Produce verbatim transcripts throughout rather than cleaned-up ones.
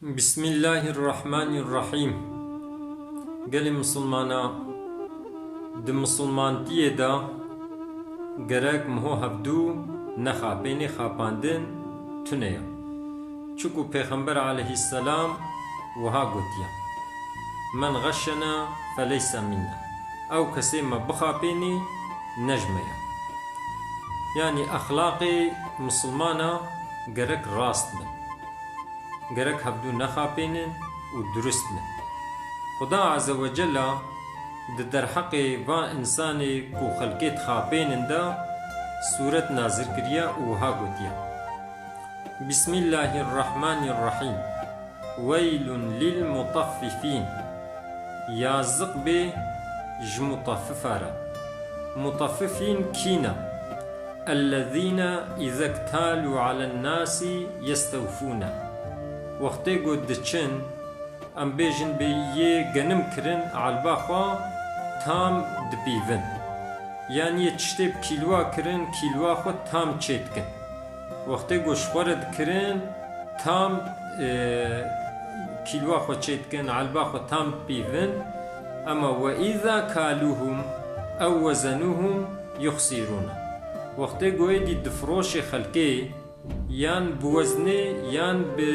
Bismillahirrahmanirrahîm. Gelê misilmana, di misilmantiyê de gerek miho hevdû nexapênê, xapandin tune ye. Çiku Pêxember aleyhisselam wiha gotiye, "Men xeşşena feleyse minna." Ew kesê me bixapênê, ne ji me ye. Yanî exlaqê misilmana gerek rast bin. Gerek hevdû nexapênin û durust bin. Xuda Azze ve Cella di derheqê van însanê ku xelkê dixapênin de sûret nazil kiriye û wiha gotiye, "Bismillahirrahmanirrahîm. Weylun lil mutaffifîn." Yaziq bê ji mutaffifan re. Mutaffifîn kî ne? Ellezîne îzektalû alen nâsî yestewfûne. Wextê ku diçin, em bêjin bi yê genim kirin, elba xwe tam dipîvin. Yan yê tiştê bi kîlwa kirin, kîlwa xwe tam çêdikin. Wextê ku ji xwe re dikirin, tam, e, kîlwa xwe çêdikin, elba xwe tam dipîvin. Ema we îza kalûhum ew wezenûhum yuxsîrûne. Wextê ku êdî difiroşê xelkê, yan bi weznê yan bi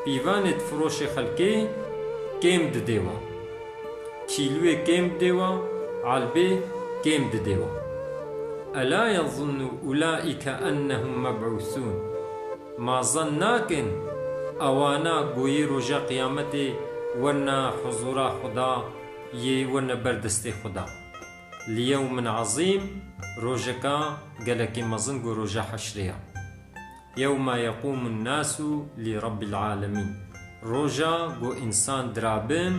pîvanê difiroşê xelkê, kêm didê we. Kîlwê kêm didê we, elbê kêm didê we. Ela yezunnu ulaîke ennehum meb'ûsûn. Ma zan nakin ewana ku yê roja qiyametê werna huzûra Xuda, yê werna ber destê Xuda. Li yewmin ezîm, rojeka gelekî mezin ku roja heşrê ye. Yewma yeqûmun nâsu li Rabbil âlemîn. Roja ku însan dirabin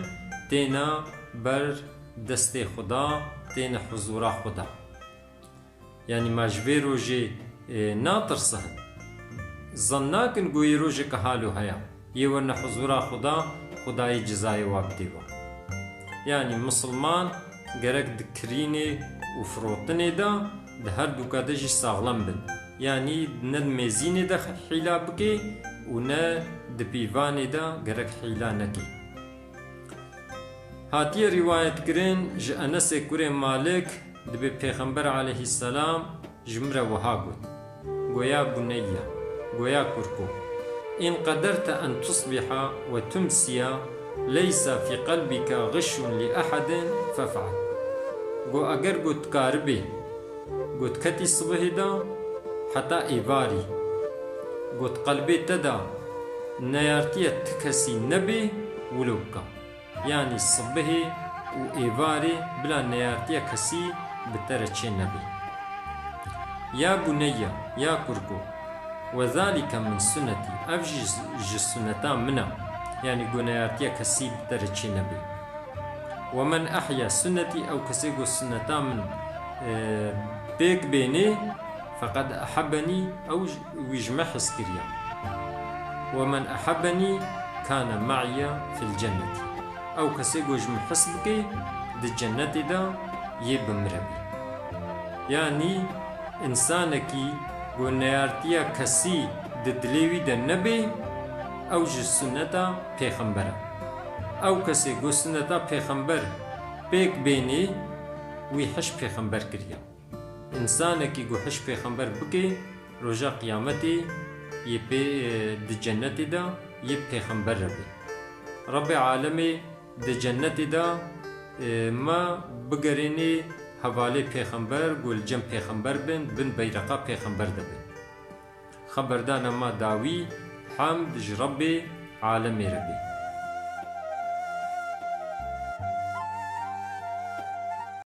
têne ber destê Xuda, têne huzûra Xuda. Yanî ma ji vê rojê, e, natirsin? Zan nakin ku yê rojeke halo heye, yê werine huzûra Xuda, Xuda yê cizayê wa bidê we. Yanî misilman gerek di kirînê û firotinê de, di her dûka de jî saxlem bin. Yanî ne di mêzînê de hîla bike û ne di pîvanê de gerek hîla neke. Hatiye rîwayetkirin ji Enesê kurê Malik, dibê Pêxember aleyhisselam ji min re wiha got, "Go ya buneyye, go ya kurko, in qederte en tusbiha ve tumsiya leysa fî qelbike xişun li ehedin fef'al." Go eger go dikaribê, go diketî sibihê de heta êvarî, go di qelbê te de neyartiye ti kesî nebê, wilo bike. Yanî sibihê û êvarê bila neyartiya kesî bi te re çê nebe. Ya buneyye, ya kurko, we zalike min sunnetî, ev jî ji sunneta min e. Yanî ku neyartiya kesî bi te re çê nebe. We men ehya sunnetî, ew kesê ku sunneta min, e, pêk bênê, feqed ehebbenî, ew j-, wî ji me hez kiriye. We men ehebbenî kane me'ye fil cennetî. Ew kesê ku ji min hez bike, di cennetê de yê bi min re be. Yanî, însanekî ku neyartiya kesî di dilê wî de nebe, ew ji sunneta pêxember e. Ew kesê ku sunneta pêxember pêk bênê, wî hej pêxember kiriye. Însanekî ku hej pêxember bike, roja qiyametê yê pê, e, di cennetê de yê pêxember re be. Rebbê alemê di cennetê de, e, me bigerênê hevalê pêxember, ku li cem pêxember bin, bin beyreqa pêxember de bin. Xeberdana me dawî, hemd ji Rebbê alemê re be.